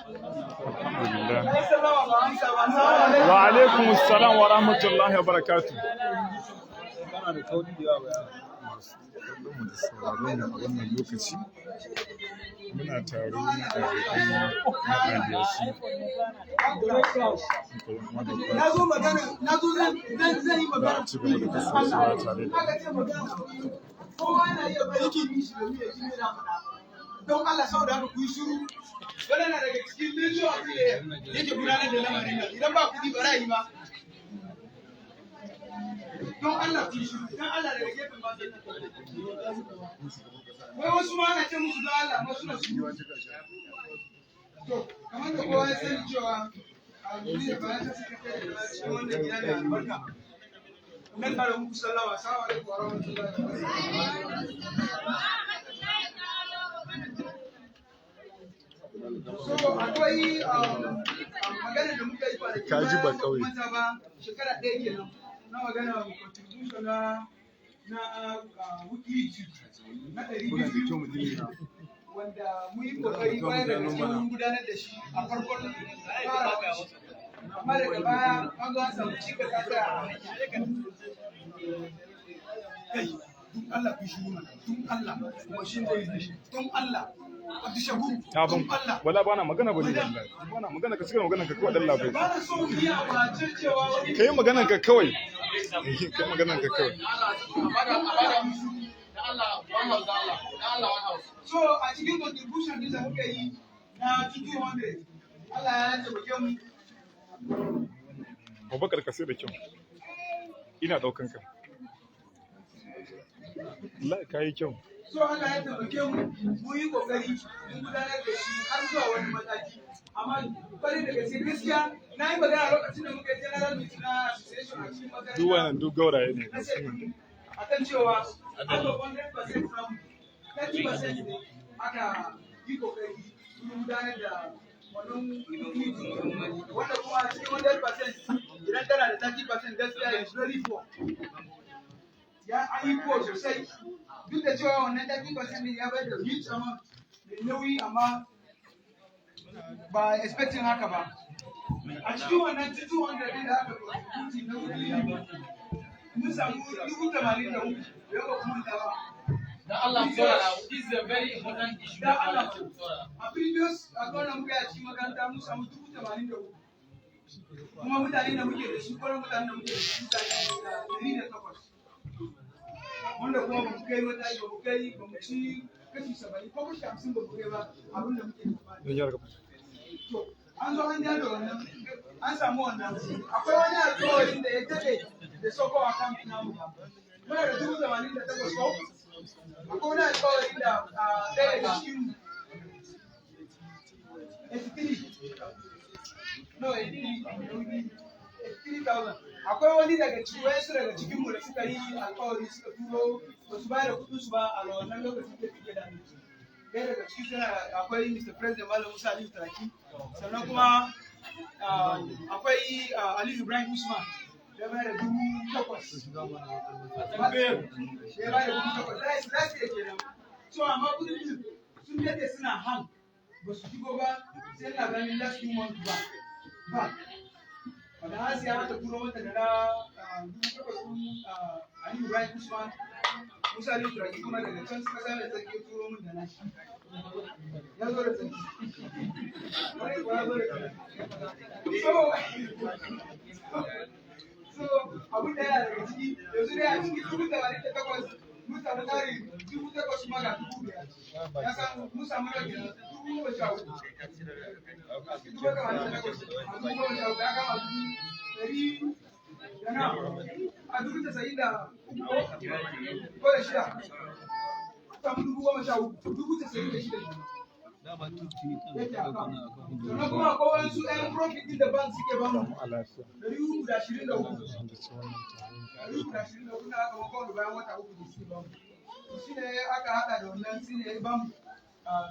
Alhamdulillah. Wa alaikum assalam wa rahmatullahi wa barakatuh. Masu kallon mu da sauraron mu a wannan lokaci, muna taro na ɗalibai na Aliyasu Na zo magana, na zo zan yi za magana. A ci gaba da kasancewa tare da Aka ce magana, kowa na iya bari ki shi domin ya ji me na faɗa. Don Allah, saboda haka ku yi shiru. Wannan na daga cikin major abin da yake gudanar da lamarin nan. Idan ba kuɗi, ba ra'ayi ba. Don Allah ku yi shiru. Don Allah, daga gefen ba. Wai wasu ma ana ce musu don Allah, amma suna shiru. To, kamar da kowa ya sani cewa a duniya bayan ta sakatare da cikin wannan gida mai albarka. Nan kare muku sallama. Assalamu alaikum wa rahmatullahi wa barakatuh. So akwai magana da muka yi kwanaki Ka ji ba baya, ba ku kauye. manta ba, shekara ɗaya kenan, na magana contribution na weekly due na 200, wanda mu yi kokari bayan da gaske mun gudanar da shi a farkon fara shi. Amma daga baya an zo an samu cikas, ta tsaya a hanya. Kai, don Allah ku shiru mana, don Allah. Kuma shi zai, don Allah. Abdushakur, Ta ban don Allah. Wala bana magana bane, wallahi bana magana. Ka cigaba maganar ka kawai, dan labai. Ba na so mu yi abu a cewa wani Kai maganar ka kawai, kai maganar ka kawai. So a cikin contribution din da muka yi na 200, Allah ya taimake mu. Abubakar, ka sai da kyau, ina daukan ka. Wallahi ka yi kyau. So Allah ya taimake mu, mu yi kokari mun gudanar da shi har zuwa wani mataki. Amma kwarai da gaske, gaskiya na yi magana lokacin da muka yi general meeting na association a cikin makaranta. Duk wannan duk gauraye ne. Na ce akan cewa out of 100% samu, 30% ne aka yi kokari mun gudanar da wannan meeting, wanda kuma a cikin 100% idan kana da 30%, gaskiya is very poor. Ya an yi poor sosai, duk da cewa wannan 30% din ya bayar da huge amount mai nauyi, amma ba expecting haka ba. A cikin wannan 200 din da aka contribute na weekly, mun samu 83,000 da yawa kuma da ba. Dan Allah ku saurara, this is a very important issue. Da Allah. Ku saurara. A previous a da muka yi a cikin makaranta, mun samu 83,000, kuma mutane da muke da su, kwanan mutane da muke da su, mutane 108, wanda kuma ba mu kai mataki ba, mu kai ba, mu ci kashi 70 ko kashi 50 ba mu kai ba abin da muke tsammani. Don yara. To, an zo an da wannan, an samu wannan. Akwai wani alkawarin da ya daɗe da soko a kan namu ba. Muna da 88,000 ko? Akwai wani alkawarin da ɗaya daga cikin 83, no, 83, 83,000. Akwai wani daga cikin wayansu daga cikin mu da suka yi alkawari, suka turo, ba su bayar da kuɗin su ba a wannan lokacin da suke da. Ɗaya daga cikin suna akwai Mr. President Malam Musa Aliyu Taraki, sannan kuma akwai Aliyu Ibrahim Usman da bayar da 8,000, ya bayar da 8,000 last year kenan. So amma kuɗin sun daɗe suna hang, ba su shigo ba, sai ina ganin last 2 months ba wanda Hasiya aka turo mata da na 8,000 ɗin Aliyu Ibrahim Usman. Musa Aliyu Turaki kuma daga can suka same tsarki, ya turo min da nashi. Ya zo da tsarki. Wani kuwa ya zo da tsarki. So abin da yana daga ciki yanzu dai, a cikin 88,000 mun samu ƙari 8,000, kuma ga 5,000. Ya samu, mun samu rage 13,000. 88,000 a 13,000 ya kama dubu ɗari da nawa? A 93 ko da shida. Samu 13,000, 96,000 yake a kan. Sannan kuma akwai wasu 'yan profit din da bank suke bamu, 323. 323 na aka mako bayan wata uku da suke bamu. Shi ne aka haɗa da wannan, shi ne ya bamu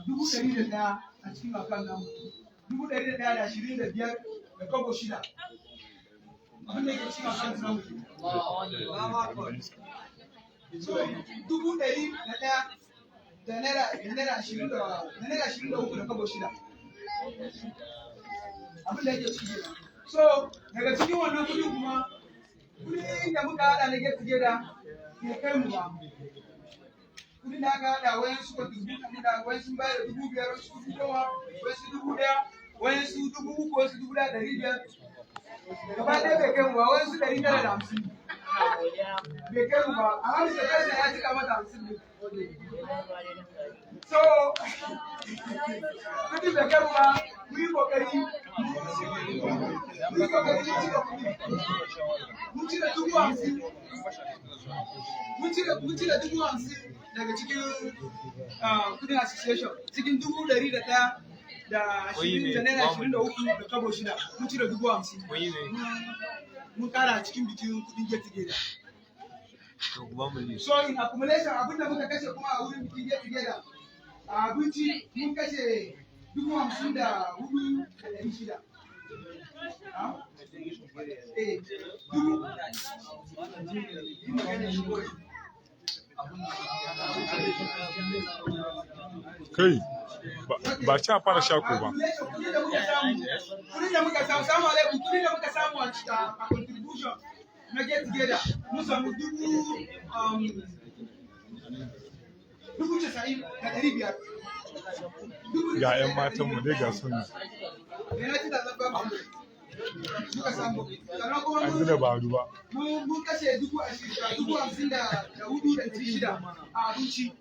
101,000 a cikin account namu. 101,025 da kobo shida. Abin da yake cikin account namu. So 101,000 da naira 23 da kobo shida. Abin da yake ciki kenan. So daga cikin wannan kudin kuma, kudin da muka hada na get together bai kai mu ba. Kudin da aka hada, wayan su contribution da wayan sun bayar da 5,000, wasu 10,000, wasu 1,000, wayan su 3,000, wasu 1,500. Gaba ɗaya bai kai mu ba. Wayan su 950 bai kai mu ba, amma Mr. President ya cika mata 50 ne. So kudin bai kai mu ba. Mu yi kokari mu cika kudi. Mun cire 50,000, mun cire 50,000 daga cikin kudin association. Cikin 101.20 da naira 23 da kobo 6, mun cire 50,000 mun kara cikin bikin kudin get together. So in accumulation, abinda muka kashe kuma a wurin bikin get together, a abinci mun kashe 54,600. Ah? Eh, dubu yi magana shi kawai. Kai, ba ci a fara shako ba. Kudin da muka samu, salamu alaikum, kudin da muka samu a contribution na get together, mun samu 90,500. Ga 'yan matanmu dai, ga su ne. Da na ci da zan ba muka samu. Sannan kuma An gina ba ba. mun kashe 20,000, 54,600 a abinci.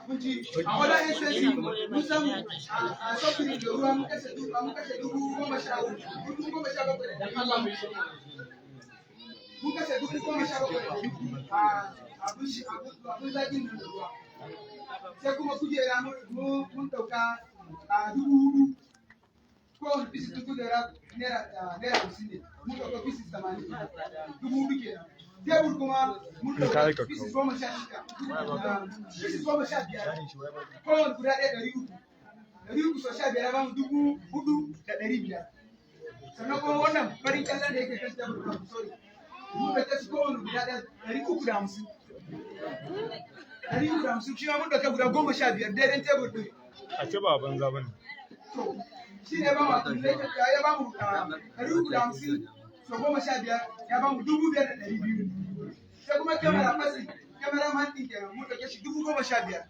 Abinci a wani expensive mun samu a soft drink da ruwa mun kashe 13,000, 17,200. Mun kashe 17,200 a abinci, abun zakin nan da ruwa. Sai kuma kujera mun dauka a 4,000. Kowane pieces ɗin kujera naira 50 ne. Mun dauka pieces 80, 4,000 kenan. Tebur kuma mun In ka dauka aika pieces kawo. 16, pieces 15, kowane guda ɗaya 300. 300 sau 15 ya bamu 4,500. Sannan kuma wannan farin kyallen da yake kan tebur ɗin, sorry, mun ɗauke su kowane guda ɗaya 350. 350 shi ma mun ɗauka guda 15 daidai tebur ɗin. A ce ba a banza ba ne. To, shi ne ba mu accumulated, ya ba mu 350 sau 15 ya ba mu 5,200. Sai kuma camera person, camera man ɗin kenan, mun ɗauke shi 15,000.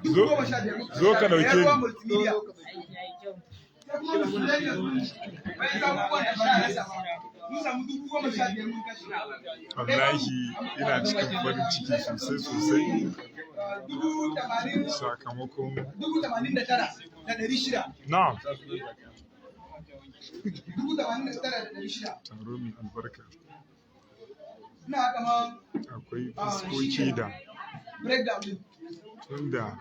Dubu Zo 15,000 muka zo ka ɗauka. ɗauke Ya ni. Multimedia. Sai kuma miscellaneous, bayan abubuwan da ba a rasa ba, mun samu 15,000 mun kashe. Wallahi ina cikin farin ciki sosai sosai 80,000, sakamakon 89,600. Na 89,600. taro mai albarka. Ina kamar Akwai fuskoki da breakdown din. tunda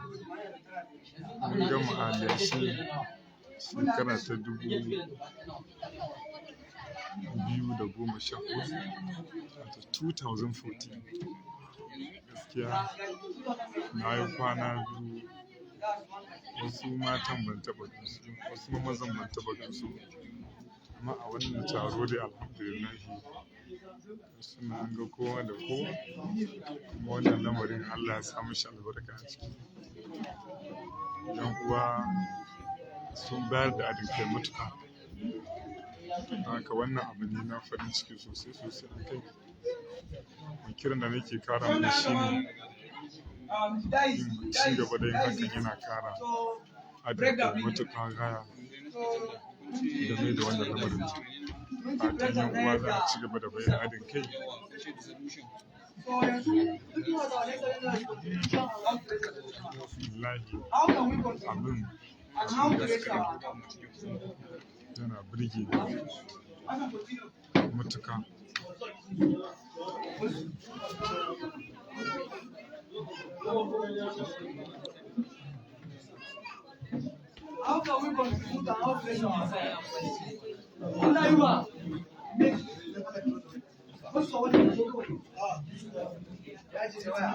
mun gama adashi shekara ta 2014, wato 2014. Gaskiya na yi kwana biyu, wasu matan ban taɓa gansu, wasu mazan ban taɓa gansu ba. Amma a wannan taro dai, alhamdulillahi, suna an ga kowa da kowa. Kuma wannan lamarin Allah ya sa mishi albarka a ciki. Yan uwa sun bayar da haɗin kai matuƙa. Don haka wannan abu ne na farin ciki sosai sosai a kai. Kiran da nake kara mana shine yin ci gaba da yin hakan, yana kara haɗin kai matuƙa gaya game da wannan lamarin. Fatan yan uwa za a ci gaba da bayar haɗin kai. Wallahi abin gaskiya yana birge ni matuƙa. How can we contribute and how bless ourselves? Allah yi wa. Wasu wani ya ce waya.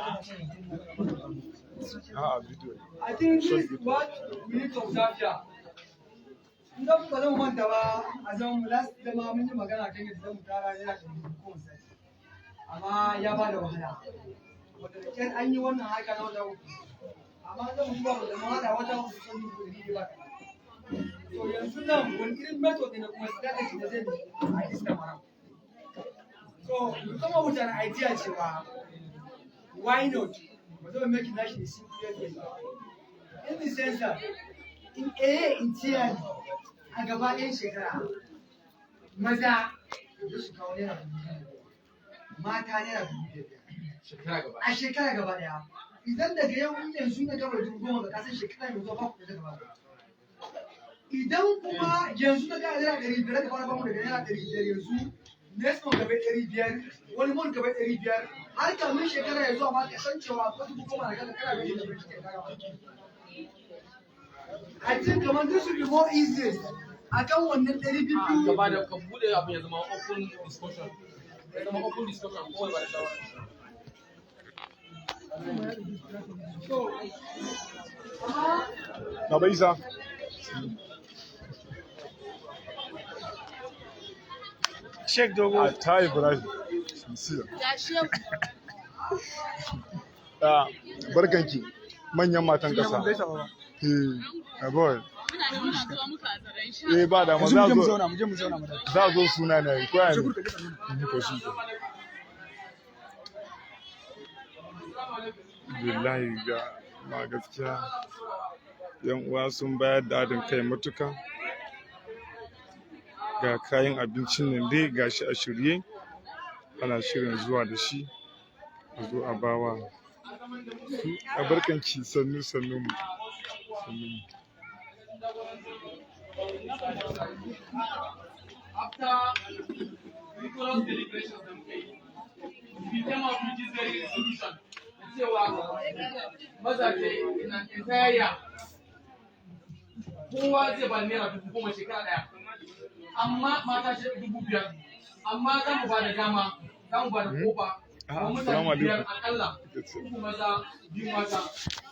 A'a, bidiyo ne. I think this is what we need to observe here. In da ba zan manta ba, a zaman mu last zama mun yi magana kan yadda zamu tara naira 100 kowane sati. Amma ya ba da wahala. Wanda da kyar an yi wannan harka na wata 3. Amma zan duba ba zama hada wata kusan 100,000 ba kaɗan. To yanzu nan wani irin method ne da kuma strategy da zai bi a this time around? So we come up with an idea cewa why not ba zai make nashi a simple way ba, in the sense that in a year entirely, a gaba ɗayan shekara, maza da su kawo ₦5,000, mata ₦5,500 a shekara gaba ɗaya. Idan daga yau in yanzu na gaba 10,000 ga kasan shekara mai zuwa ba ku da gaba. Idan kuma yanzu na ga ₦500 ka fara bamu daga ₦500 yanzu, next month gaba 500, wani month gaba 500, har kamin shekara ya zuwa ma ka san cewa ko 10,000 da kanka kana gani da kake kara. I think kamar this will be more easiest akan wannan 200. Gaba da ka bude abin ya zama open discussion. Ya zama open discussion, kowai ba da shawara. So amma Baba Isa. Sheikh Dogo. A ta Ibrahim. Shamsiya. Ga shehu. Ah, barkanki. Manyan matan kasa. Eh, boy. Muna nan muna zuwa muka a tsaron sha. Eh, ba da ma Yanzu za mu je mu zo zauna, mu je mu zauna mu dawo. za zo suna na yi. Ko ya ne? Shakur, ka je ka zauna. Ni ko shi. Wallahi ga ma gaskiya yan uwa sun bayar da haɗin kai matuka. Ga kayan abincin nan dai gashi a shirye, ana shirin zuwa da shi a zo a bawa su. A barkanki, sannu sannu mu sannu mu. After rigorous deliberations da muka yi, we came up with this very resolution da cewa mazaje in an entire year, kowa zai ba ₦10,000 shekara ɗaya, amma mata shi 5,000. Amma za mu ba da dama, za mu ba da kofa Ah, wa mutane assalamu biyar alaikum. akalla, uku maza, biyu mata,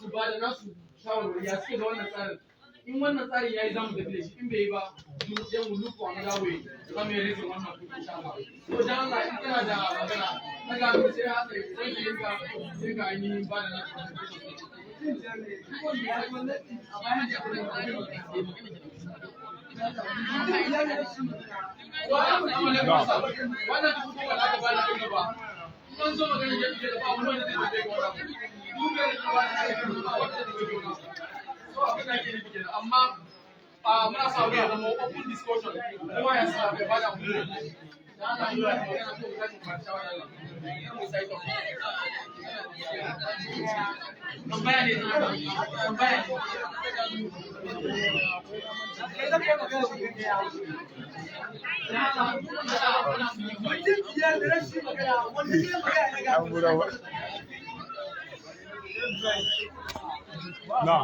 su ba da nasu shawarwari ya suke da wannan tsarin. In wannan tsarin ya yi, za mu tafi da shi. In bai yi ba, mu je mu look for another way, za mu yi raising wannan kuɗi insha Allah. So dan Allah, in kana da magana na ga mu sai haka sai ka yanka sai ka ainihin ba da nasu contribution. Mutum biyar ne duk wanda ya yi wannan a bayan da mutum biyar ne su magana. Wannan 10,000 da aka bada kan gaba, in an zo magana ya fiye da ba wani wanda zai tafi ga wannan 5,000 da ba da ba wanda zai tafi ga wannan. So abin da ake nufi kenan, amma a muna sa ya zama open discussion, kowa ya sa bai bada mu da Allah yi magana ko mu tashi mu ba shawara Allah mu sai to tambaya ne, tambaya ne. Kai zaka yi magana su ɗaya. Mutum biyar da rashin magana wanda zai magana na An mura ba. Na.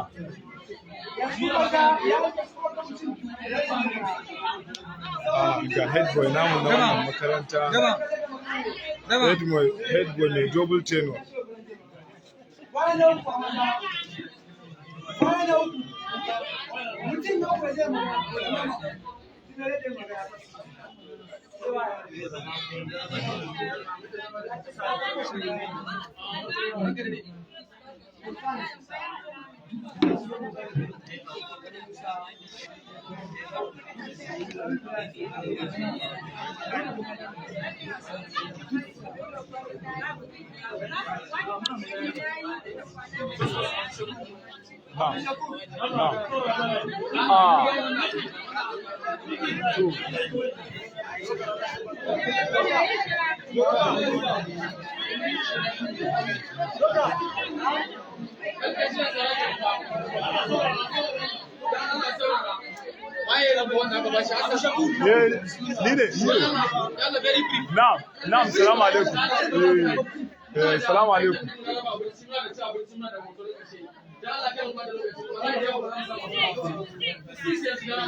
Yanzu maka ya wuce kuma mutum biyu da rashin magana. Ah, ga head boy namu na wannan makaranta. Head boy mai double tenor. Kwana na uku a maza. Kwana na uku. Mutum na uku zai magana. Mutum na zai magana. Na. Na. Ah. To. Waye rabu wanda aka bashi Hassan Shakur? Eh, ni ne, ni ne. Yalla, very brief. Na'am, na'am, salamu alaikum. Eh, eh, salamu alaikum.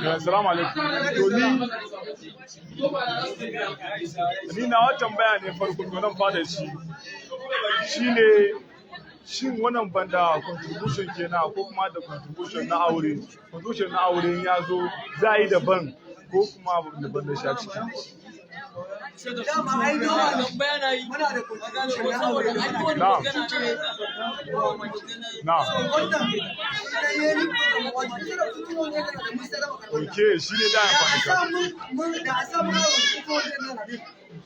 Eh, salamu alaikum. To ni nawa tambaya ne farko to nan fara shi. Shine shin wannan banda contribution kenan ko kuma da contribution na aure? Contribution na aure in ya zo za a yi daban ko kuma daban da shi a ciki? Dama ai nawa muna da contribution na aure. Na'am. Na'am. Wannan idan ya yi wato da fito ne da mun sarrafa karɓar. Okay, shi ne da Da a amfani sa ka. mun da a sa mun fito ne na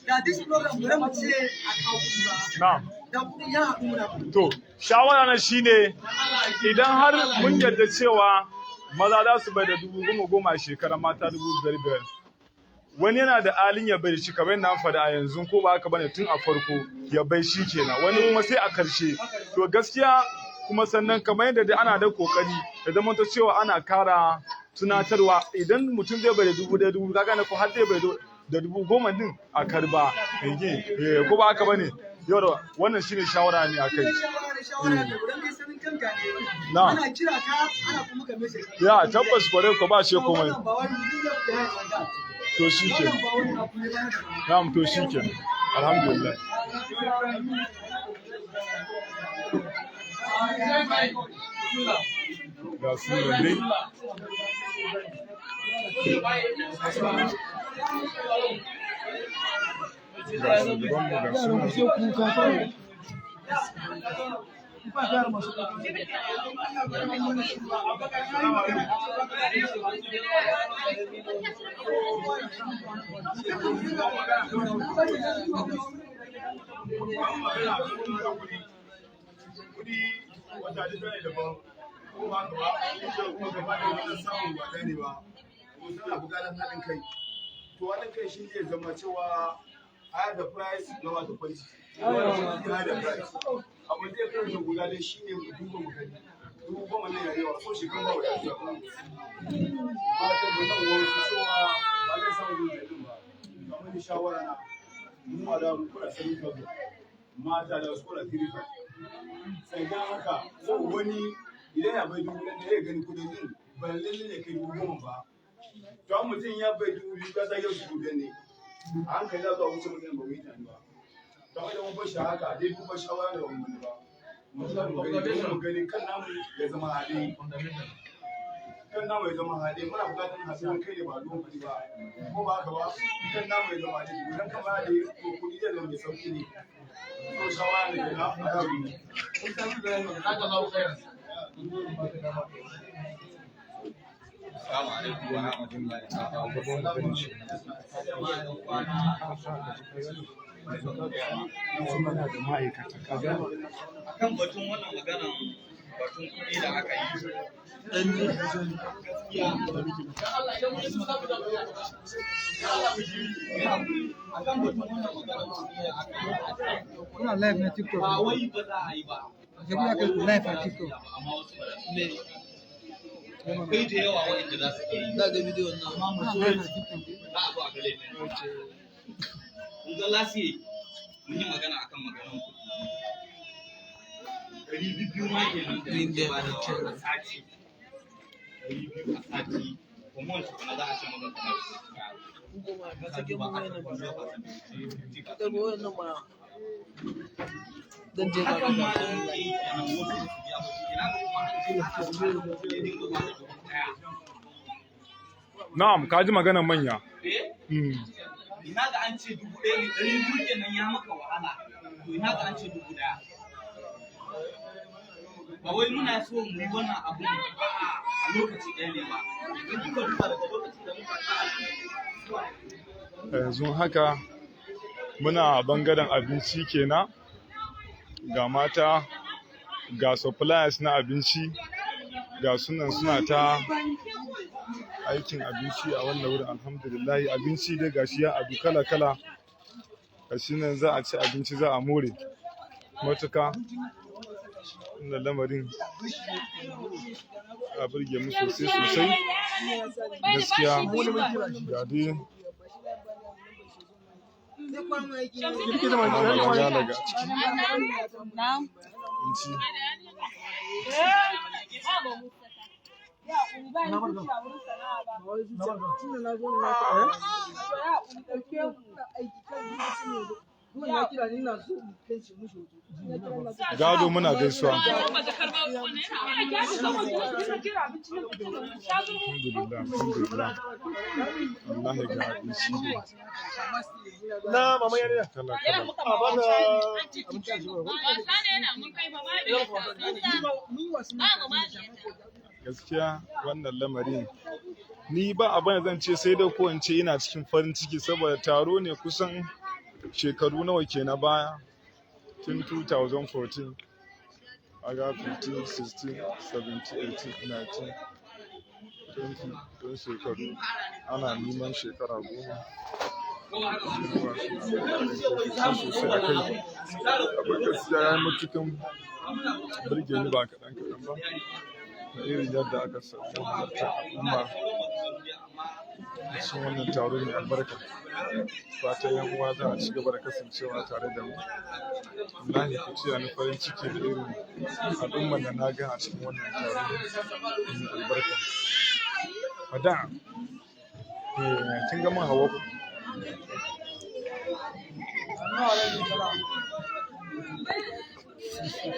da this program bari mu ce a kawo kuɗi ba. Na'am. Da kuɗin ya haɗu muna kuɗi. To, shawara na shine idan har mun yarda cewa maza za su bai da 10,000 10,000 a shekara, mata 5,500. Wani yana da halin ya bai shi kamar yadda an faɗa a yanzu, ko ba haka bane, tun a farko ya bai shi kenan, wani kuma sai a karshe. To gaskiya kuma sannan kamar yadda dai ana da kokari da zama ta cewa ana kara tunatarwa, idan mutum zai bai da 1,000 dubu, ka gane ko, har zai bai da 10,000 din a karba. Eh, ko ba haka bane? Yau da wannan shine shawara ne akai. Shawara da shawara da wurin kai sanin kanka ne. Na'am. Ana kira ka, ana kuma ka message. Ya tabbas, kware ko ba shi komai. Wannan ba wani mutum zai fita ya wanda. To shi ke. Wannan ba wani abu ne ba na daban. Na'am, to shi ke. Alhamdulillah. Ga su nan dai. Ga shugabanmu, ga su nan. Kudi wata da ne daban, ko ba ka ba, ko kuma gaba da wannan samun ba gane ba, kuma suna buƙatar haɗin kai. To haɗin kai shi zai zama cewa higher the price, lower the quality. Higher the price, abu zai kai da guda dai shine mu duba mu gani 10,000 ne ya yawa so shekarun ba wadatuwa ba ta mu nan wani cewa ba zai samu 5,000 din ba. Kamar ni shawara na, mu a da mu kula 7,000, mata da su kula 3,500. Sai dan haka so wani idan ya bai 1,000 ya gani kudin din ba lalle ne kai 10,000 ba. To an mutum ya bai 2,000, ka sake 5,000 ne, a hankali za zuwa wuce mutum ba mu yi tunani ba. To amma idan mun bar shi haka dai, duba shawara da wani ba mu sa mu gani, mu gani kan namu ya zama haɗe, kan namu ya zama haɗe. Muna buƙatar haɗuwar kai ne, ba haɗuwar kuɗi ba, ko ba haka ba? Kan namu ya zama haɗe, idan kan ba haɗe to kuɗi zai zama mai sauƙi ne. To shawara ne kenan a yau. Jazakallahu khairan. Assalamu alaikum wa rahmatullahi ta'ala wa barakatuh. Akan batun wannan maganan batun kuɗi da aka yi. Gaskiya Allah, idan mun yi su za mu dawo. Ya Allah, mu ji. akan batun wannan maganan kuɗi da aka yi. Kuna live na TikTok. Ba wai ba za a yi ba. Sai kuna kai live a TikTok. Amma wasu ba za su iya yi. Akwai da yawa waɗanda za su iya yi. Za ga bidiyon nan. Amma majority za a zo a ga laifin. Kun ga last year mun yi magana akan maganan kuɗi. 200 ma kenan da muke badawa a sati. 200 a sati. Kuma wani tukuna za a ce maka kamar ka duba aka fi 0%. Hakan ma da muke yi kenan, wasu ba su biya ba. Ina ga kuma an ce aka fara mutum ya dinga ba da 1,000. Na'am, ka ji maganar manya. Eh? Ina ga an ce 1,000 ne, 200 kenan ya maka wahala. To ina ga an ce 1,000. Ba wai muna so mu yi wannan abu ba a lokaci ɗaya ne ba. In kuka duba daga lokacin da muka fara zuwa Yanzu haka muna bangaren abinci kenan. Ga mata, ga suppliers na abinci, ga sunan suna ta aikin abinci a wannan wurin. Alhamdulillah, abinci dai gashi ya adu kala kala. Gashi nan za a ci abinci, za a more matuka. Wannan lamarin ya burge mu sosai sosai gaskiya. Ga dai ana daga ciki abinci. Gado, muna gaisuwa. Alhamdulillah, alhamdulillah. Wallahi ga abinci ne Na mama yarinya. kala kala. A ba ta abinci a zuwa. Gaskiya wannan lamarin, ni ba abin da zan ce sai dai ko in ce ina cikin farin ciki, saboda taro ne kusan shekaru nawa ke na baya, tun 2014, aga 15, 16, 17, 18, 19, 20, don shekaru ana neman shekara 10 sosai a kai. Abin gaskiya ya yi matukan burge ni ba kaɗan kaɗan ba, da irin yadda aka samu halartar al'umma a cikin wannan taro mai albarka. Fatan yan uwa za a ci gaba da kasancewa tare da mu. Wallahi ku taya ni farin ciki da irin al'ummar da na ga a cikin wannan taro mai albarka. Madam, kin ga mun hawa ku?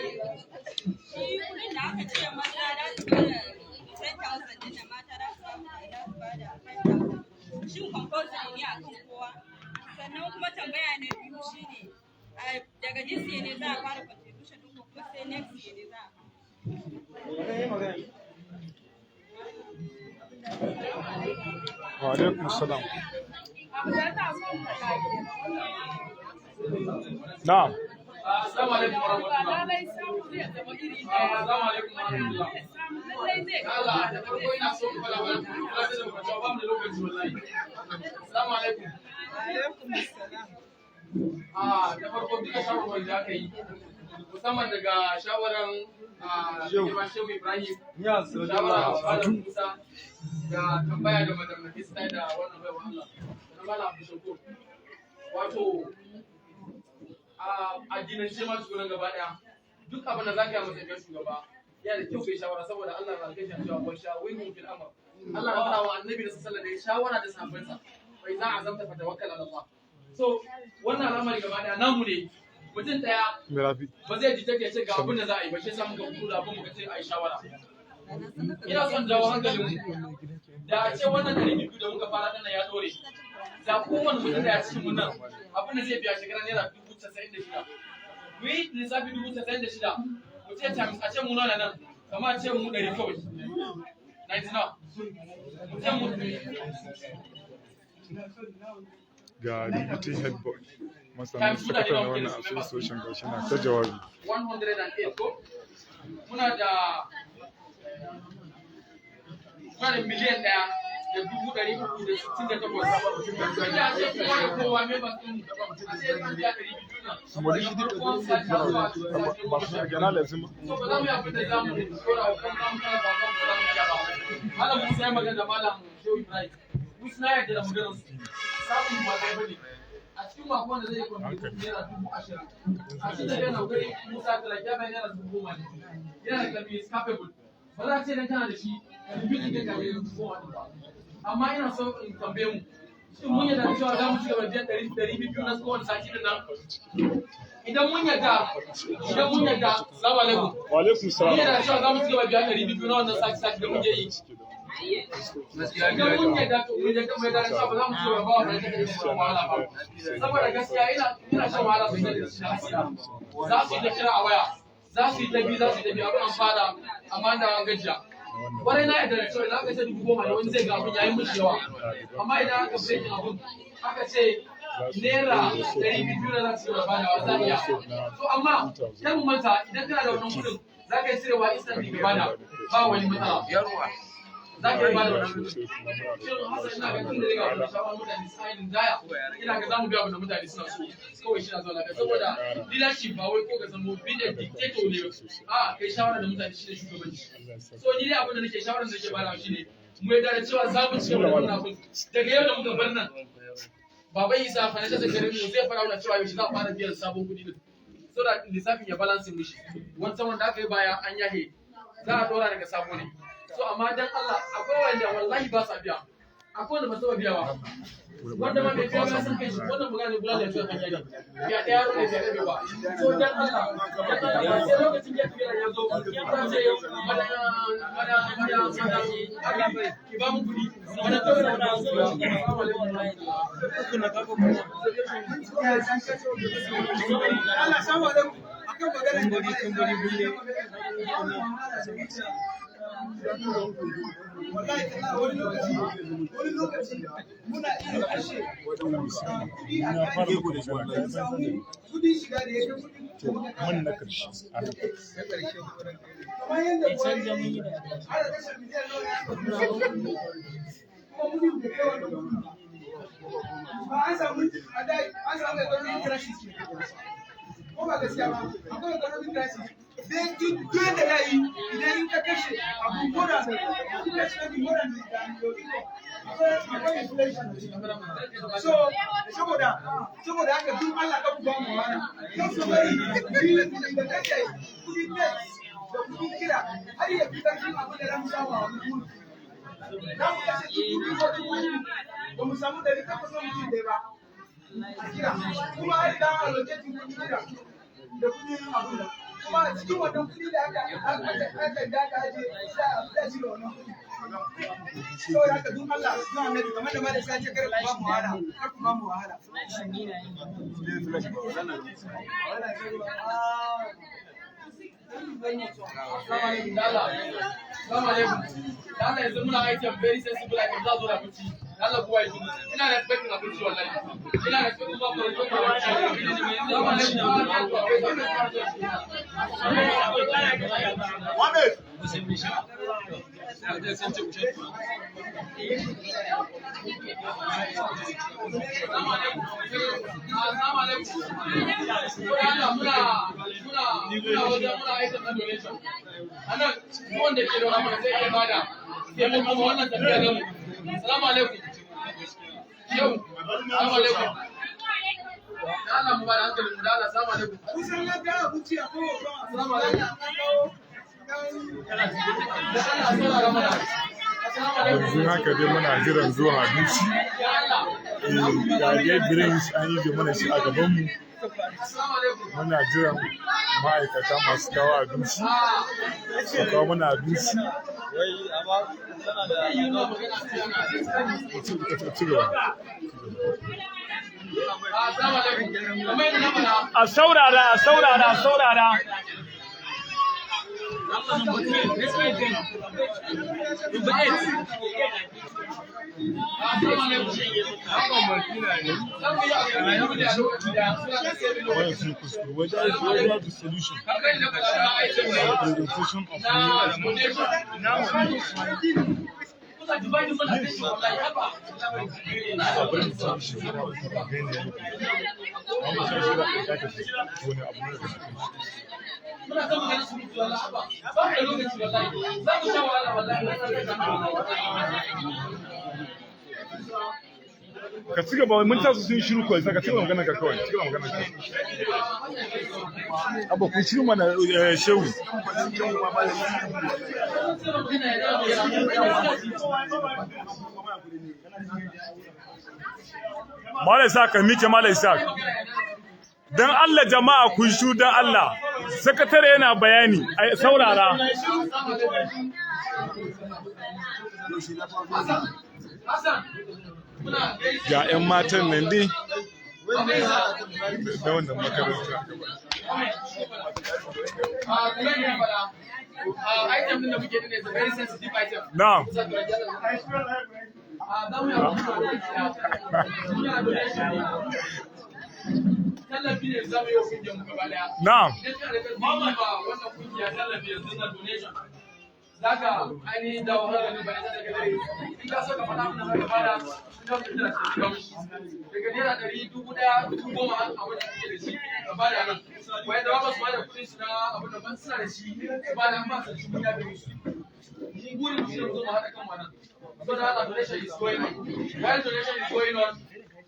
Kudin da aka ce maza za su bada 10,000 din da mata za su bada 5,000. Shin compulsory ne akan kowa? Sannan kuma tambaya na biyu shine daga this year ne za a fara contribution din ko kuma sai next year ne za a fara? Wa alaikum salam. Na'am. Assalamu alaikum warahmatullahi. Assalamu alaikum warahmatullahi. Allah, da farko ina so in fara wani kula da mu cewa ba mu da lokaci wallahi. Assalamu alaikum. Da farko duka shawarwari da aka yi, musamman daga shawaran girma Shehu Ibrahim, shawara Malam Musa, da tambaya da Madam Nafisa da wannan baiwa Allah, da Malam Abdul Shakur. Wato, a addinance ma shugaban gaba daya, duk abin da zaka yi a matsayin shugaba yana da kyau kai shawara, saboda Allah na kai cewa wa shawirhum fil amr. Allah na faɗa wa annabi da sallallahu alaihi shawara da sahabbansa, fa idza azamta fatawakkal ala Allah. So wannan al'amari gaba daya namu ne, mutum daya Mirafi. ba zai ji take ce ga abin da za a yi ba, shi yasa muka fito da abin muka ce a yi shawara. Ina son jawo hankalin mu da a ce wannan 200 da muka fara dinnan ya dore, da kowane mutum da ya cikin mun nan abin da zai biya shekara naira 96,000. Mu yi lissafi 96,000, mu ce times, a ce mu nawa nan, kamar a ce mu 100 kawai, 90 nawa, mu ce mu Ga deputy head boy, masanin sakataren na wannan association, gashi na ta jawabi. 108 ko muna da 1,368,000. Ina ce kowa da kowa members ɗin a ce sun biya 200 nan farkon sati zuwa sati Ba su gana lazima. So ba za mu yi abin da za mu dora wa kan zamu kana ba kan ba za mu iya ba. Malam Musa ya magana da Malam Shehu Ibrahim. Musa, na yarda da maganar su. Samun ba kai bane. A cikin makon da zai yi contribute naira 20,000. A cikin da yana kokari Musa Talaka bai naira 10,000 ne. Yana da karfi, is capable. Ba za a ce dan kana da shi ka rubi ɗin ka 10,000 ɗin ba. Amma ina so in tambaye mu. Shin mun yarda da cewa za mu ci gaba da biyan 200 na kowane sati din nan? Idan mun yarda, idan mun yarda, salamu alaikum. Wa alaikum Mun salam. yarda cewa za mu ci gaba biyan 200 na wannan sati sati da muke yi. Idan mun yarda, to mun yarda, mun yarda da cewa ba za mu ci gaba ba wa da wahala ba. Saboda gaskiya ina shan wahala sosai da shi gaskiya. Za su yi ta kira a waya, za su yi ta bi, za su yi ta bi, abin an fara amma da an gajiya. Kwarai na yarda da cewa idan aka ce 10,000 ne, wani zai ga abin yayi mishi yawa. Amma idan aka breaking abin, aka ce naira 200 na za su yi badawa, za a iya. To amma kar mu manta, idan kana da wannan kudin za ka yi cirewa instantly ka bada, ba wani matsala. Za ka yi bada wannan kudin. Shin Hassan, ina ga tun da daga wani shawarar mutane sa'ilin daya, ina ga zamu biya abin da mutane suna so kawai shi na zuwa lafiya, saboda leadership ba wai ko ka zama be a dictator ne, a kai shawara da mutane shi ne shugabanci. So ni dai abin da nake shawarar da nake badawa shine mu yarda da cewa za mu ci gaba da wannan abin daga yau da muka bar nan. Baba Isa, financial secretary mu, zai fara wannan cewa yaushe za a fara biyan sabon kuɗi din, so that lissafin ya balance mishi wancan wanda aka yi baya an yahe, za a dora daga sabo ne. So amma dan Allah, akwai wanda wallahi ba sa biya. Akwai wanda ba su taɓa biya ba. Wanda ma bai biya ba ya san kai shi, wannan magana ne bulala ya hanya ne. Ya ɗaya yaro ne bai ba. So dan Allah, dan Allah ba sai lokacin get together ya zo, ya ce madam, madam, madam, madam, Abi, ki ba mu kuɗi. Madam, dole ne mu biya. Assalamu alaikum. Allah samu alaikum akan maganar da wallahi tallahi wani lokaci muna iya kashe kuɗi a Na fara kan maka magana ka san samu kuɗin shiga da ya kai kuɗin To man na karshe a nan. Kamar yadda Buhari ya yi, ana kashe miliyan nawa ya kuma kuɗin bai kai wannan kuɗin ba. Ba an samu a da an samu economic crisis ne. Ko ba gaskiya ba, akwai economic crisis. Sai duk yadda za yi, idan in ka kashe abu more than you ka spend more than your income, akwai inflation. So saboda haka duk Allah ka ku ba mu wahala. Kan su bari kuɗi da kashe kuɗin tax da kuɗin kira har ya fi ƙarfin abin da za mu samu a wani wuri. Za mu kashe 2000 ko 3000, ba mu samu 800 na mutum ɗaya ba a kira. Kuma har idan an allocate kuɗin kira da kuɗin abin nan. Kuma a cikin wannan kuɗi da aka da aka aje sai a fita cire wannan kuɗi. Saboda haka duk Allah, duk Annabi, kamar da malam sai ya ce kar ku ba mu wahala, kar ku ba mu wahala. Dala, assalamu alaikum. Dala, yanzu muna item very sensible item, za a zo da abinci. Dala, kowa ya shigo. Ina da expecting abinci wallahi. Ina da expecting zuwa for zuwa abinci. Assalamu alaikum. Mohammed! Assalamu alaikum. Dala, muna wajen muna item na donation. Anan duk wanda ke da wani abu zai iya bada taimako ma wannan tafiya namu. Assalamu alaikum. Yau, assalamu alaikum. Da Allah mu bada hankali mu da Allah, assalamu alaikum. Kusan na ga abinci a kowa. Assalamu alaikum. Da Allah saurara mana. Assalamu alaikum. Yanzu haka dai muna jiran zuwan abinci. Ya Allah. Eh, ga dai drinks an yi mana shi a gabanmu. Assalamu alaikum. Muna jiran ma'aikata masu kawo abinci su kawo mana abinci. Ci gaba. Assalamu alaikum. Kamar yadda na faɗa. A saurara, a saurara, a saurara. Assalamu alaikum. Za mu yi abu ne a lokaci da suna da sai Why is you kuskure? Where is the solution? Kamar yadda na faɗa, na item ne. Presentation of Na donation. Kuna dividing mana attention wallahi, haba. Bari mu samu shi zira wata gani ya nufi. Amma mu san shi za ka tafi wani abu ne da suke. Muna son maganar surutu wallahi, haba. Ba mu da lokaci wallahi. Za mu sha wahala wallahi. Ka ci gaba, mun tasu sun shiru kawai, ka ci gaba maganar ka kawai, ci gaba maganar ka. Abba, ku shiru mana eh, shehu. Magana ya dawo ya. Malam Isa, ka mike, Malam Isa. Dan Allah jama'a ku shiru dan Allah. Sakatare yana bayani, ai saurara. Hassan, muna gaishe. Ga 'yan matan nan dai da wannan makaranta. A kamar yadda na faɗa, a item din da muke din is a very sensitive item. Na'am. A za mu yi abu da lokaci ɗaya. Muna donation ne. Tallafi ne za mu yi wa kungiyar mu gaba ɗaya. Na'am. Idan kana da karfi yi wa wannan kungiya tallafi yanzu na donation. Za ka ainihin dawo hankalin ba da daga dare. In ka so ka faɗa mana za ka bada, in ka so ka ka mishi. Daga ₦100, 1000, 10,000 har abin da kake da shi ka bada nan. Wai da ba su bada kuɗin su na abin da ban suna da shi su bada, an ba su da shi mun yafe musu. Mun burin mu shi ne mu zo mu haɗa kan wannan. So da haka donation is going on. While donation is going on,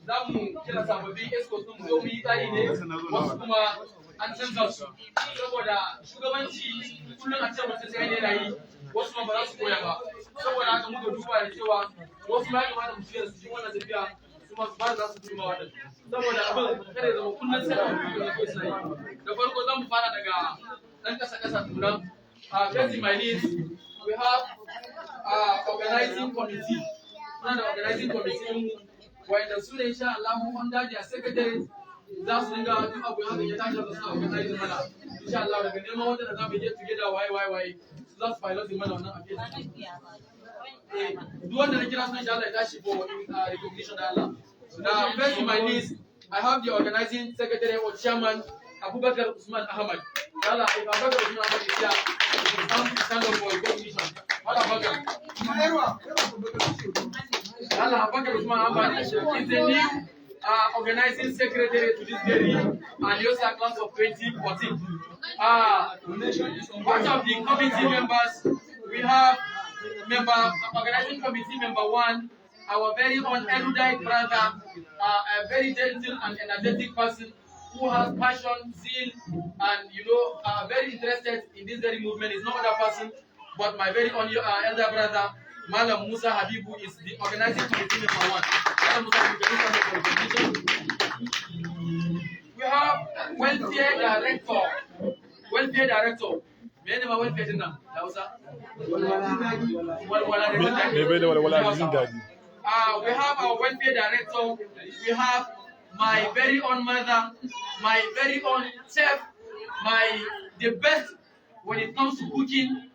za mu kira sababbin escorts ɗin mu zo mu yi tsari ne, wasu kuma an canza su. Saboda shugabanci kullum a ce mutum sai yana yi, wasu ma ba za su koya ba. Saboda haka muka duba da cewa wasu ma ya kamata mu shiga da su cikin wannan tafiya, su ma su ba za su gudunmawa din, saboda abin kada ya zama kullum sai a biyu ne kai suna yi. Da farko zan mu fara daga ɗan ƙasa ƙasa tukuna. First in my list, we have organizing committee. Muna da organizing committee mu wanda su ne, insha Allah, under their secretary za su dinga duk abu haka ya tashi, za su organize mana, insha Allah. Daga neman wanda da za mu get together, waye waye waye, su za su pilot mana wannan affair. Eh, duk wanda na kira sunan, insha Allah, ya tashi for recognition da Allah. Now, first in my list, I have the organizing secretary or chairman, Abubakar Usman Ahmad. Yalla, if Abubakar Usman Ahmad is here, he can stand up for recognition. What Abubakar? Yalla, Abubakar Usman Ahmad is the new organizing secretary to this very Aliosa class of 2014. Part of the committee members, we have member organizing committee member one, our very own erudite brother, a very gentle and energetic person who has passion, zeal, and very interested in this very movement, is no other person but my very own elder brother, Malam Musa Habibu, is the organizing committee member one. Malam Musa Habibu, can you stand up for recognition? We have welfare director. Welfare director. Mene ma welfare din nan da Hausa? Walwala da jin daɗi. Me bai da walwala da jin daɗi. We have our welfare director. We have my very own mother, my very own chef, my the best when it comes to cooking.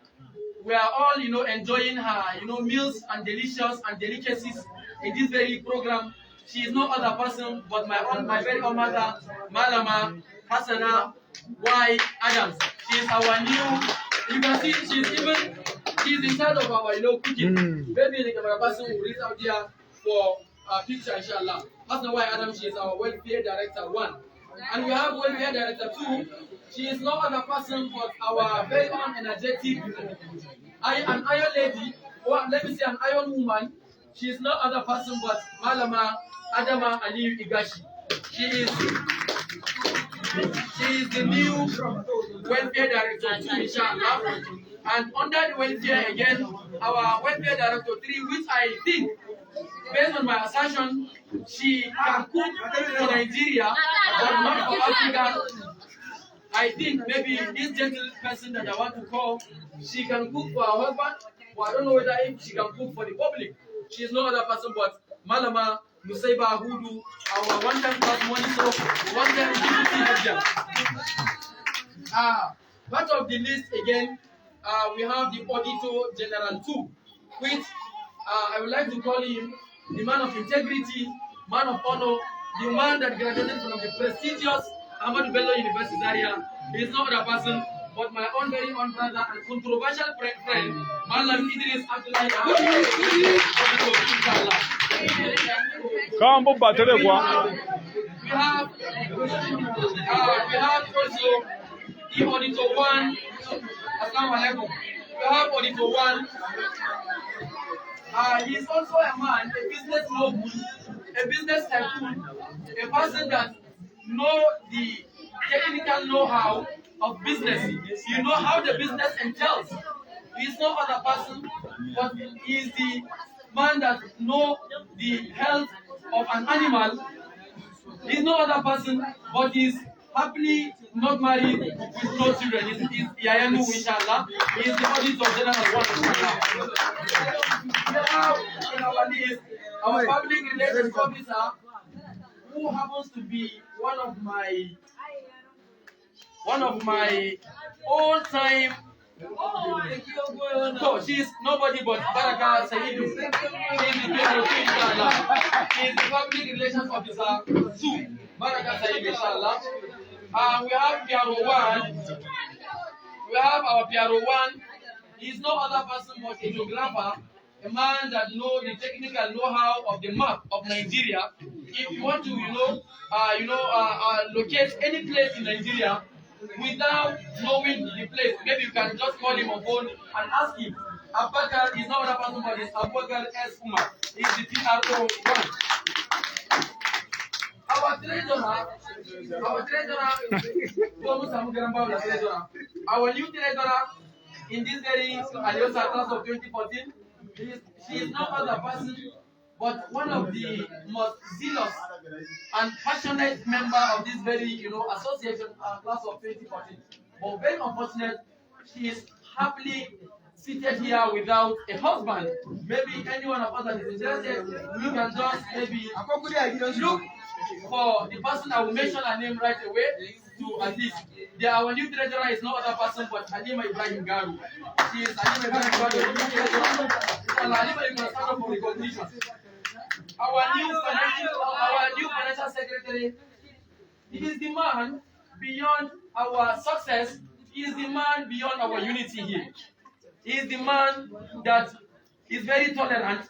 We are all enjoying her meals and delicious and delicacies in this very program. She is no other person but my very own mother, Malama Hassana Y. Adams. She is our new, you can see she's in charge of our cooking. Maybe the camera person will reach out there for a picture, inshallah. Hassana Y. Adams, she is our welfare director one. And we have welfare director two. She is no other person but our very own energetic, an iron lady, or let me say an iron woman. She is no other person but Malama Adama Aliyu Igashi. She is the new welfare director two, inshallah. And under the welfare again, our welfare director three, which I think, based on my assertion, she can cook for Nigeria, but not for Africa. I think maybe this gentle person that I want to call, she can cook for her husband, but I don't know whether if she can cook for the public. She is no other person but Malama Nusaiba Hudu, our one-time class monitor, one-time deputy head. Part of the list again, we have the Auditor General 2, which I would like to call him the man of integrity, man of honor, the man that graduated from the prestigious Ahmadu Bello University Zaria. He is no other person but my own very own brother and controversial friend, Malam Idris Abdullahi Ahmad. Kawan babba ta kuwa. We have also the Auditor One. Assalamu alaikum. We have Auditor One. He is also a man, a business mogul, a business tycoon, a person that know the technical know-how of business. You know how the business entails. He is no other person, but he is the man that know the health of an animal. He's no other person, but he's happily not married with no children. He's Yayanu, inshallah. He is the Auditor General one, inshallah. We have in our list our public relations officer, who happens to be one of my all-time. So she's nobody but Baraka Saidu. She is the PRO, inshallah. She is the public relations officer two. Baraka Saidu, inshallah. We have PRO one. We have our PRO one. He is no other person but a geographer, a man that know the technical know-how of the map of Nigeria. If you want to, locate any place in Nigeria without knowing the place, maybe you can just call him on phone and ask him. Abubakar is no other person but is Abubakar S. Umar. He is the PRO one. Our treasurer, ko mun samu garan babu da treasurer. Our new treasurer in this very Aliosa class of 2014 She is no other person but one of the most zealous and passionate member of this very association, class of 2014. But very unfortunate, she is happily seated here without a husband. Maybe any one of us that is interested, you can just maybe Akwai kudi a gidansu. Look for the person. I will mention her name right away to at least. Our new treasurer is no other person but Halima Ibrahim Garu. She is Halima Ibrahim Garu, the new treasurer. Inshallah, Halima, you can stand up for recognition. Our new financial secretary, he is the man beyond our success. He is the man beyond our unity here. He is the man that is very tolerant,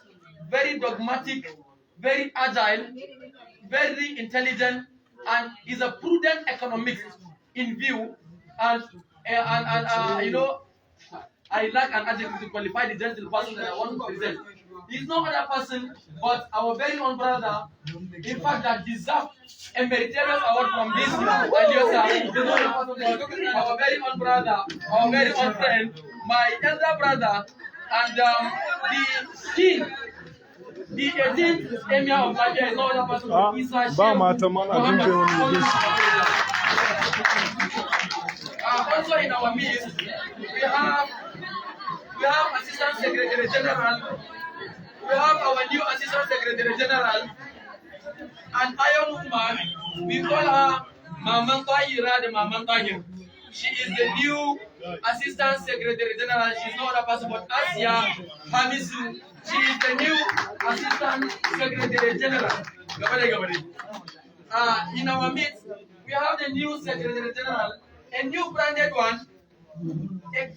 very dogmatic, very agile, very intelligent, and is a prudent economist in view. And I like an adjective to qualify the gentle person that I want to present. He's no other person but our very own brother, in fact, that deserves a meritorious award from this Aliosa. He's no other person but our very own brother, our very own friend, my elder brother, and the king, the 18th Emir of Labia is no other person but Isa Ba Shehu mata mana Muhammad. dinga wani gaishe. Also in our midst, we have Assistant Secretary General. We have our new Assistant Secretary General, an iron woman. We call her Maman Tahira, the Maman Tahir. She is the new Assistant Secretary General. She's no other person but Asia Hamisu. She is the new Assistant Secretary General. Gaba dai, gaba dai. In our midst, we have the new Secretary General, a new branded one, a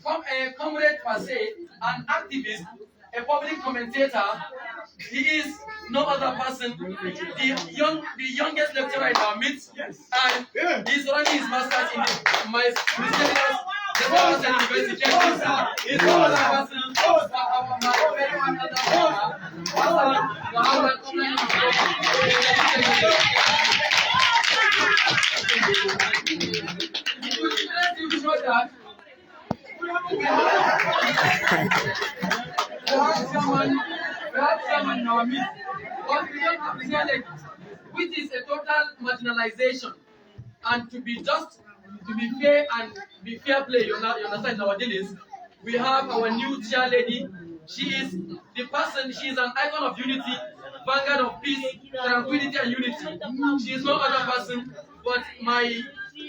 comrade per se, an activist, a public commentator. He is no other person, the youngest lecturer in our midst, and he's running his master's in the my mysterious Lagos University. He's no other person, but our my very own elder brother, Hassan Muhammad. It will interest you to know that we have someone in our midst, but we don't have challenge, which is a total marginalization. And to be just, to be fair and be fair play, you understand, in our dealings, we have our new chair lady. She is the person, she is an icon of unity, vanguard of peace, tranquility, and unity. She is no other person but my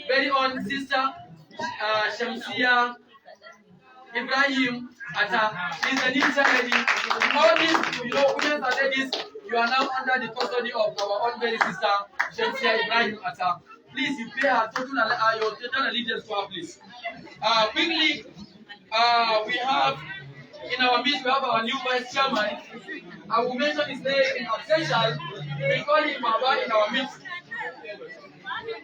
very own sister, Shamsia Ibrahim Atta. She's the new chair lady. All these, women and ladies, you are now under the custody of our own very sister, Shamsia Ibrahim Atta. Please, you pay her your total allegiance to her, please. Quickly, we have in our midst, we have our new vice chairman. I will mention his name in absentia. We call him Baba in our midst.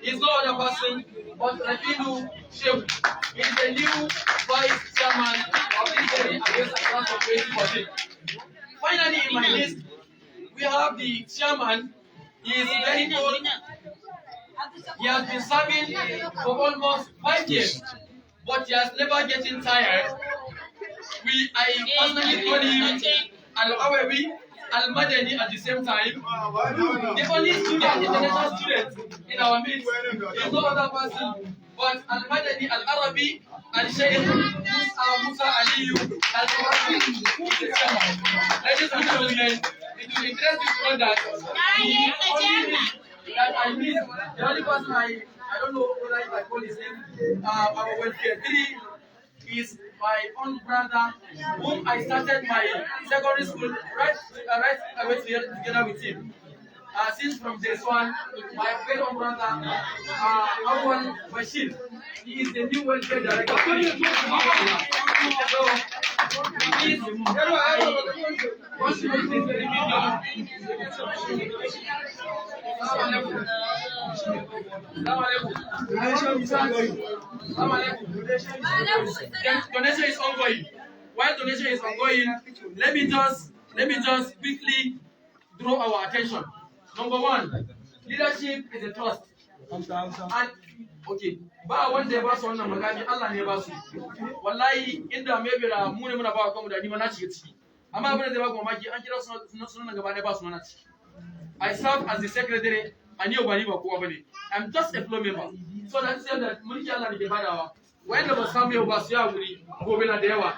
He's no other person but Rabilu Shehu. He is the new vice chairman of this very Aliosa class of 2014. Finally, in my list, we have the chairman. He is very old. He has been serving for almost 5 years, but he has never getting tired. I personally call him Al-Awawi, Al-Madani at the same time. The only student, international student in our midst is no other person but Al-Madani Al-Arabi Al-Shaykh Musa Musa Aliyu Al-Arabi, who is the chairman. Ladies and gentlemen, it will interest you to know that the only that I miss, the only person I don't know whether if I call his name, our welfare three is my own brother, whom I started my secondary school right away together with him. Since from this one, my very own brother, Awal Bashir, he is the new welfare director. So, please, I want to make this very video. Assalamu alaikum. Assalamu alaikum. Assalamu alaikum. Donation is ongoing. While donation is ongoing, let me just quickly draw our attention. Number one, leadership is a trust. And okay, ba wanda ya ba su wannan mukami, Allah ne ya ba su. Wallahi inda maybe da mu ne muna ba kanmu da ni ma na shiga ciki. Amma abin da zai baku mamaki, an kira sunan gaba ɗaya, ba sunan ciki. I serve as the secretary and yau ba ni ba kowa bane. I'm just a floor member. So that sai da mulki Allah da ke badawa. Wanda ba samu yau ba, su ya wuri, gobe na da yawa.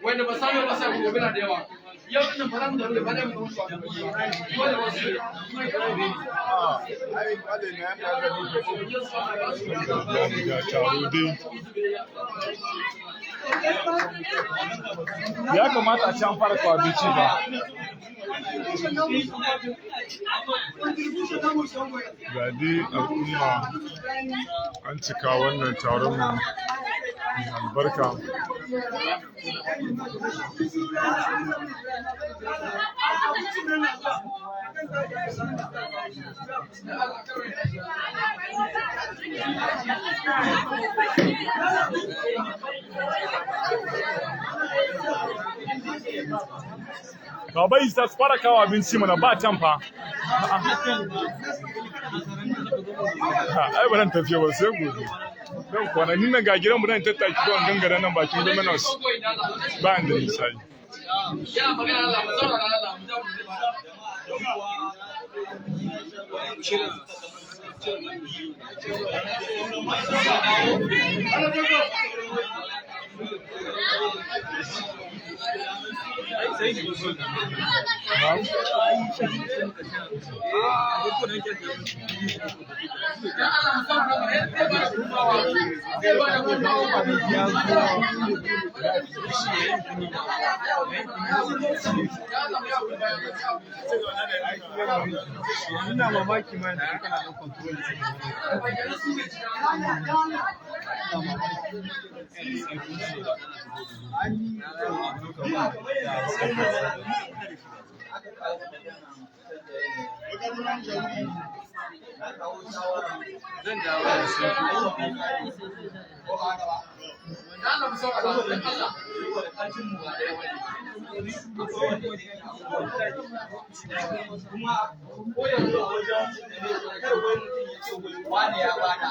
Wanda ba samu yau ba, sai gobe na da yawa. Yau din ba za mu da ba da mu mutu ba. Dole wasu ne. Ga taro dai. Ya kamata a ci an fara kawo abinci ba. Ga dai al'umma an cika wannan taron mai albarka. Baba Isa, su fara kawo abinci mana, ba can fa. Ai ba nan tafiya ba, sai gobe. Dan kwanakin nan ga gidan mu nan, tattaki ko gangara nan bakin Domino's. Ba da misali. Yana magana, Allah mu saurara, Allah mu jawo. Na'am. Dan Allah mu saurara, zai ba da gudunmawa. Zai ba da gudunmawa. Ina mamaki ma da kana da control. Ina mamaki. Dan Allah mu saurara, dan Allah. Kuma ko yanzu a wajen kar wai mutum ya ce wai wane ya bada,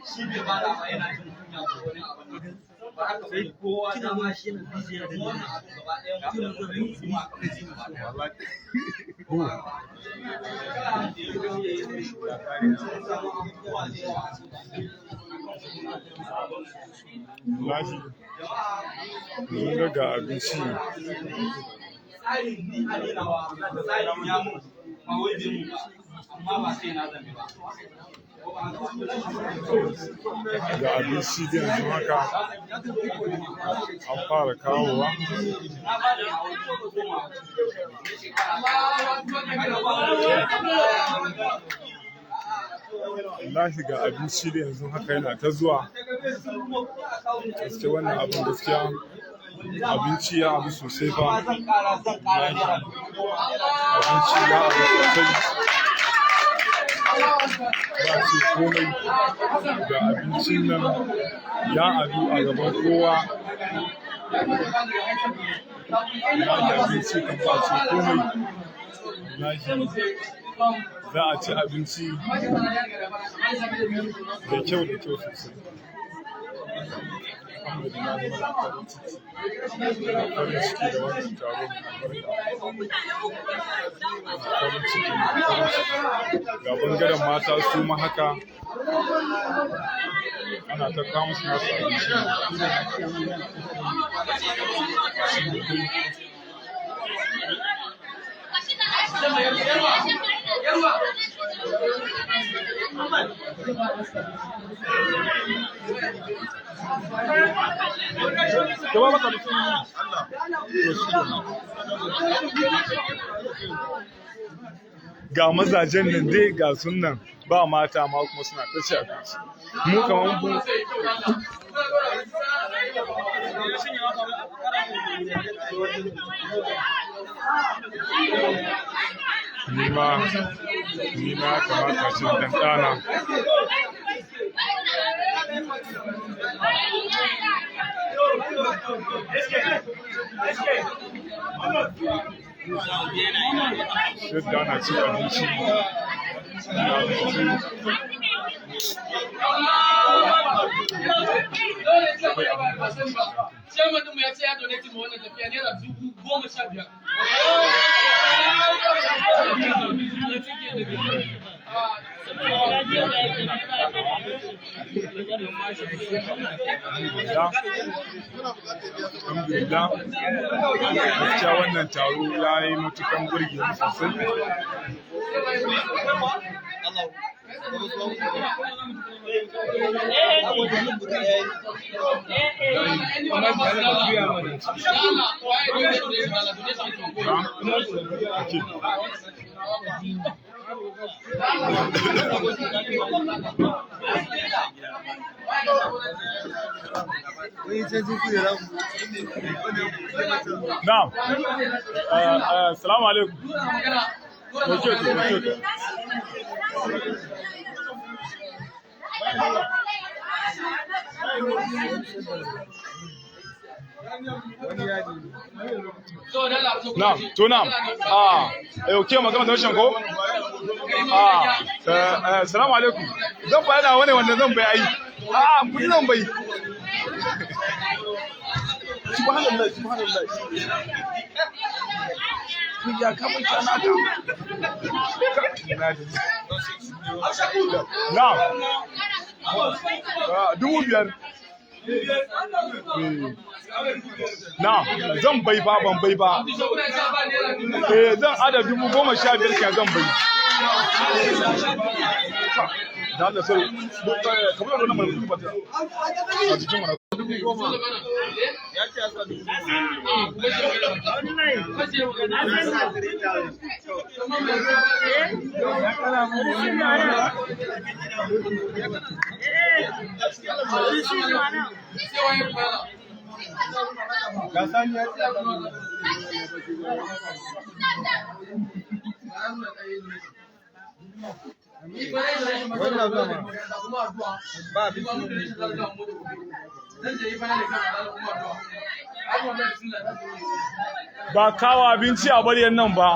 shi bai bada ba, yana jin kunya ko wani abu, ba haka bane. Kowa dama shi yana busy da wannan abu gaba ɗaya, mutum da yi kuma a kan gaba ɗaya. Wallahi mun ga ga abinci. Tsarin ni a ninawa tsarin ya mun ba wai bai mun ba, amma ba sai na zambe ba. Ga abinci da yanzu haka an fara kawowa. Na ba da nawa 10. Wallahi ga abinci da yanzu haka yana ta zuwa. Gaskiya wannan abin, gaskiya abinci ya abu sosai fa. Zan kara, zan kara ₦10,000. Abinci ya abu sosai, ba ce komai. Ga abincin nan ya adu a gaban kowa. Wallahi abinci kan ba ce komai. Wallahi za a ci abinci da kyau, da kyau sosai. Alhamdulillah, muna farin ciki, muna farin ciki da wannan taro mai albarka. Muna farin ciki, muna farin ciki. Ga bangaren mata su ma haka, ana ta kawo musu nasu abinci. Shi ne dai. Yarwa. Gaba maka da to shi ne. Ga mazajen nan dai ga sunan, ba mata ma kuma suna ta ci abinci. Mu kamar mu. Ni ma ya kamata cin dan ɗana. Yadda ana cin abinci, ana abinci. Chairman ɗinmu ya ce ya donate ma wannan tafiya ₦10,000. 15,000. Alhamdulillah, gaskiya wannan taro ya yi matukan burge ni sosai. Okay. Na'am. Salamu alaikum. Okay, okay, okay. Na'am, to na'am. Ah, okay, magana da rashin ko? Ah, salamu alaikum. Zan bayana wani wanda zan bai ai. Ah, kudi zan bai. Subhanallah, subhanallah. Ya kama kana ka. Na'am. 5,000. Na'am, zan bai ba, ban bai ba. Eh, zan ada 15,000 ke zan bai. Da Allah sai kamar da wannan malamin ba ta. A cikin mana. Ba kawo abinci a baryan nan ba.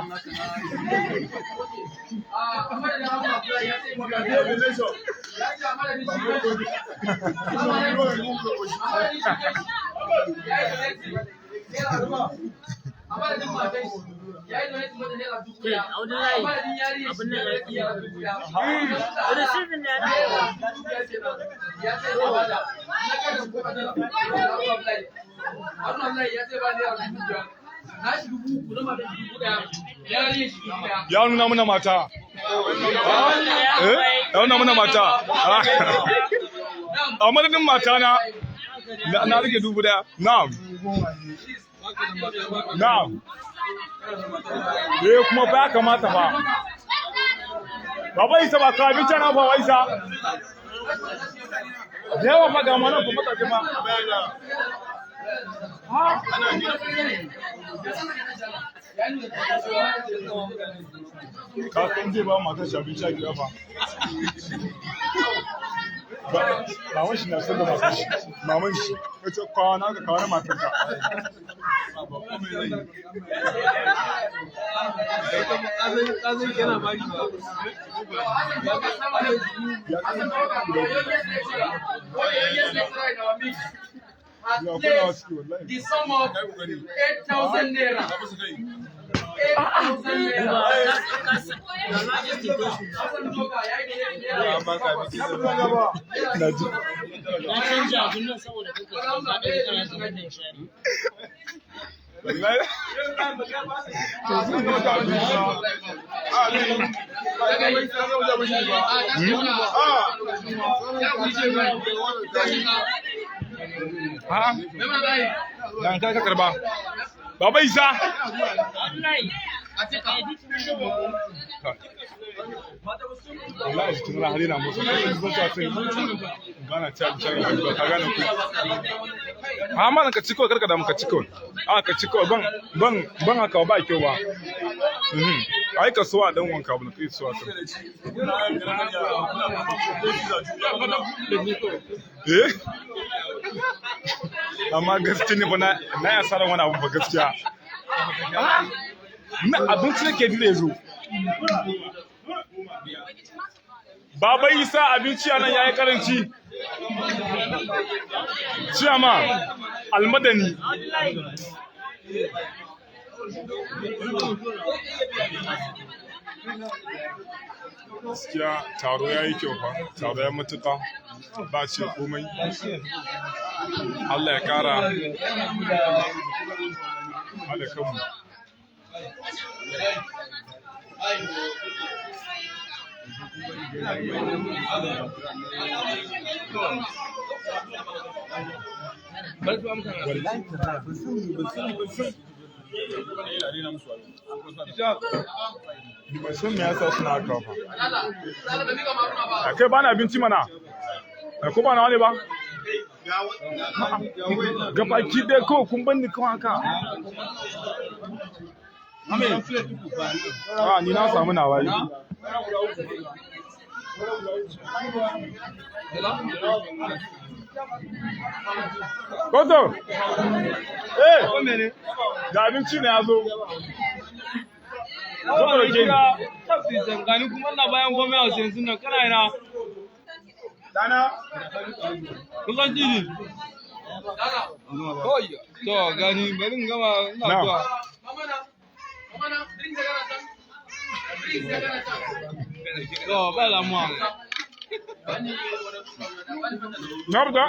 Ya nuna mana mata. Eh? Ya nuna mana mata. A madadin mata na na rike 1,000. Na'am. Na'am. Eh, kuma ba kamata ba. Baba Isa ba ka abinci na ba Isa. Da yawa fa ga mana fa mataje ma. Ka san zai ba matar shi abinci a gida fa. Maman shi na son da matar shi. Maman shi. Wace kwana ka kawo na matar ka. The sum of 8,000 naira. 8,000 naira. Ha? Dan kai ka karba. Baba Isa. Wallahi jikin na har yana motsa. Kai zan ta sai ba na ci abinci a gaba ka gane ku. A ma ka ci kawai, karka damu, ka ci kawai. A ka ci kawai, ban ban ban haka ba kyau ba. Ai ka so a dan wanka abu na kai so a kan. Eh? Amma gaskiya ne ba na na yi asarar wani abu ba gaskiya. Na abinci nake jira yazo. Baba Isa, abinci a nan yayi karanci. Ciyama Almadani. Gaskiya taro ya yi kyau fa, taro ya matuƙa ba ce komai. Allah ya ƙara haɗa kanmu. Ni ban san me yasa suna haka ba. A kai bana abinci mana. A ko ba nawa ne ba? Gabaki dai kawai kun banni kawai haka. A ni na samu nawa yi. Koto! Eh! Ga abinci ne ya zo. Zo ka roke ni. Gani kuma ina bayan gwamnati a yanzu nan kana ina. Dana. Kusan jini. To gani bari in gama ina Na. zuwa. To ba damuwa. Na fita?